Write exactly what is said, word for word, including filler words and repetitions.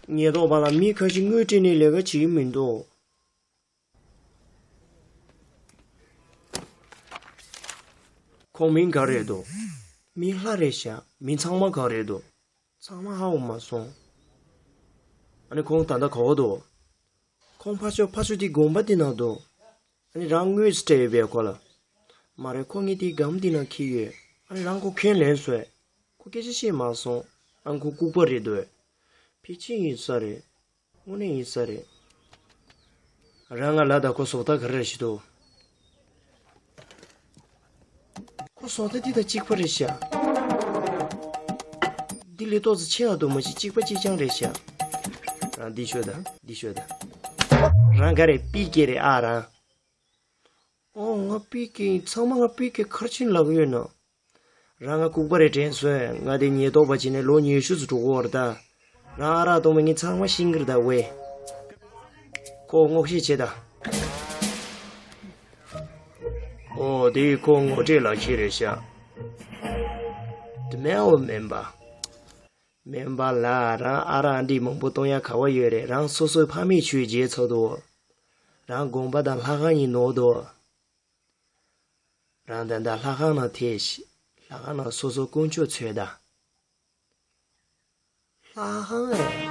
ཉེན་རྟོག་པ་ལ་མི་ཁ་ཤས་དངུལ་སྤྲད་ནས་ལས་ཀ་བྱེད་ཀྱི་མི་འདུག་ཁོང་མིང་ག་རེད་འདུག་མིང་ལྷ་རེད་ཤག་མིང་ཚང་མ་ག་རེད་འདུག་ཚང་མ་ཧ་གོ་མ་སོང་། ཨ་ནི་ཁོང་ད་ལྟ་ག་པར་འདུག་ཁོང་ཕར་ཕྱོགས་ཕར་ཕྱོགས་དེ་དགོན་པ་དེ་ནང་འདུག་ཨ་ནི་རང་དངུལ་སྤྲད་ཡོད་པས་ཁོ་ལ། མ་རེད། ཁོ་ངའི་དེའི་སྒམ་དེ་ནང་འཁྱེར་ཡོད། ཨ་ནི་རང་ཁོ་ཁས་ལེན་སོང་། ཁོ་སྐད་ཆ་བཤད་མ་སོང་། ཨ་ནི་ཁོ་ལྐུགས་པ་རེད་འདུག་ཕལ་ཆེར་ཡིན་ས་རེད། དངོས་གནས་ཡིན་ས་རེད། རང་ང་ལ་ད་ཁོ་བཟོ་ལྟ་ག་རེ་རེད་ཤི་འདུག་ཁོ་བཟོ་ལྟ་འདི་དང་གཅིག་པ་རེད་ཤག་འདི་ལས་ཏོག་ཙམ་ཆེ་བ་འདུག་མ་གཞི་གཅིག་པ་གཅིག་རྐྱང་རེད་ཤག་རང་འདི་ཤོད་ད། འདི་ཤོད་ད། རང་ག་རེ་པི་ཀེ་རེད་ཨ་རང་། ཨོ་ང་པི་ཀེ་ཡིན། ཚང་མ་ང་པི་ཀེ་ཁར་ཆེན་ལབ་ཡོད་ན། རང་ང་ལྐུགས་པ་རེད་དྲན་སོང་། ང་དེ་ཉེན་རྟོག་པ་བྱས་ནས་ལོ་ཉི་ཤུ་ཙམ་འགྲོ་གི་ཡོད་རེད་ད། རང་ཨ་རག་གཏོང་མི་ངས་ཚང་མ་ཤེས་ཀྱི་རེད་ད་ཝེ། ཁོ་སྔོག་བཤེར་བྱེད་ད། ཨོ་དེ་ཁོ་ངོ་སྤྲོད་ལག་ཁྱེར་རེད་ཤག་དེ་མེད་འོ་མེན་པ། མེན་པ་ལ་རང་ཨ་རག་འདི་མང་པོ་གཏོང་ཡ་ག་བ་ཡོད་རེད། རང་སོ་སོའི་ཕ་མེས་ཆོས་བརྗེད་ཚར་འདུག་རང་དགོན་པ་དང་ལྷ་ཁང་ཡིན་ནོར་འདུག་རང་ད་ལྟ་ལྷ་ཁང་ནང་ཐེ་ཤི། ལྷ་ཁང་ནང་སོ་སོ་དཀོན་མཆོག་འཚོལ་ད། ལྷ་ཁང་ཨེ།